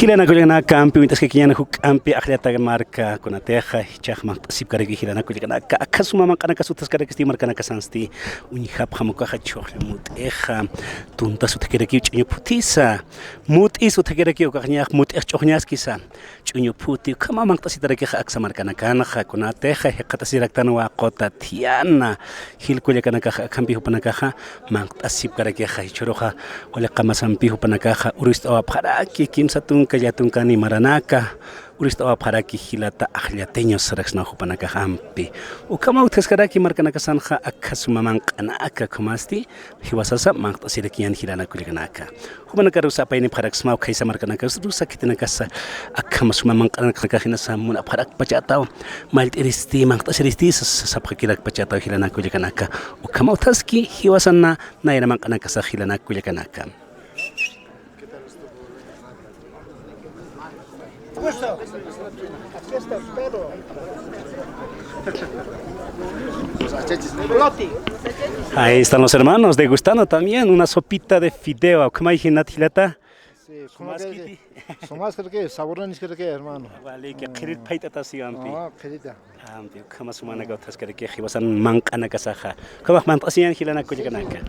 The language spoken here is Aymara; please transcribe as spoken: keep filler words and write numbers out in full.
Jilanaka kullakanaka, ampi uñt'askakiñäni juk'ampi Ajllata marka, kunatixa jichhax manq'tasipkaraki jilanaka kullakanaka, akha suma manq'anakas utjaskarakistï markanakasansti, uñjapxam ukaxa chhuxlli mut'ixa, tuntas utjakirakiw ch'uñu phutisa, mut'is utjakirakiw ukax ñax mut'ix ch'uxñaskisa, ch'uñu phuti, ukhamaw manq'tasitarakixa aksa markanakanxa, kunatixa jikxatasiraktan waqota thiyana, jil kullakanakaxa, akhampi jupanakaxa, manq'tasipkarakixa, jichhüruxa, wali qamasampi jupanakaxa, urist'awapxaraki, kimsa tunka, lla tunka ni maranaka, urist'awapxaraki jilata ajllateños saraksnaw jupanakaxa ampi. Ukhamaw utjaskaraki markanakasanxa, akha suma manq'anaka, ukhamasti, jiwasasa manq'tasirakiñäni jilanaka kullakanaka. Jumanakarusa apaynipxaraksmaw khaysa markanakarusa khitinakasa akham suma manq'anakxa jinasa munapxarakpachätaw, mallt'iristi, manq'tasiristi sas-, sapxakirakpachätaw jilanaka kullakanaka. Ukhamaw utjaski jiwasana nayra manq'anakasax jilanaka kullakanaka. Ahí están los hermanos degustando también una sopita de fideo. Ukhamay jilata, jilata. Sí, sumaskiti. Sumaskirki, sabornaniskarki, hermano. Wali, que qhirit phayt'atasiw ampi. Ah, qhirita. Ampi, ukhama sumanaka utjaskaraki, jiwasan manq'anakasaxa. Ukhamax manq't'asiñäni jilanaka kullakanaka.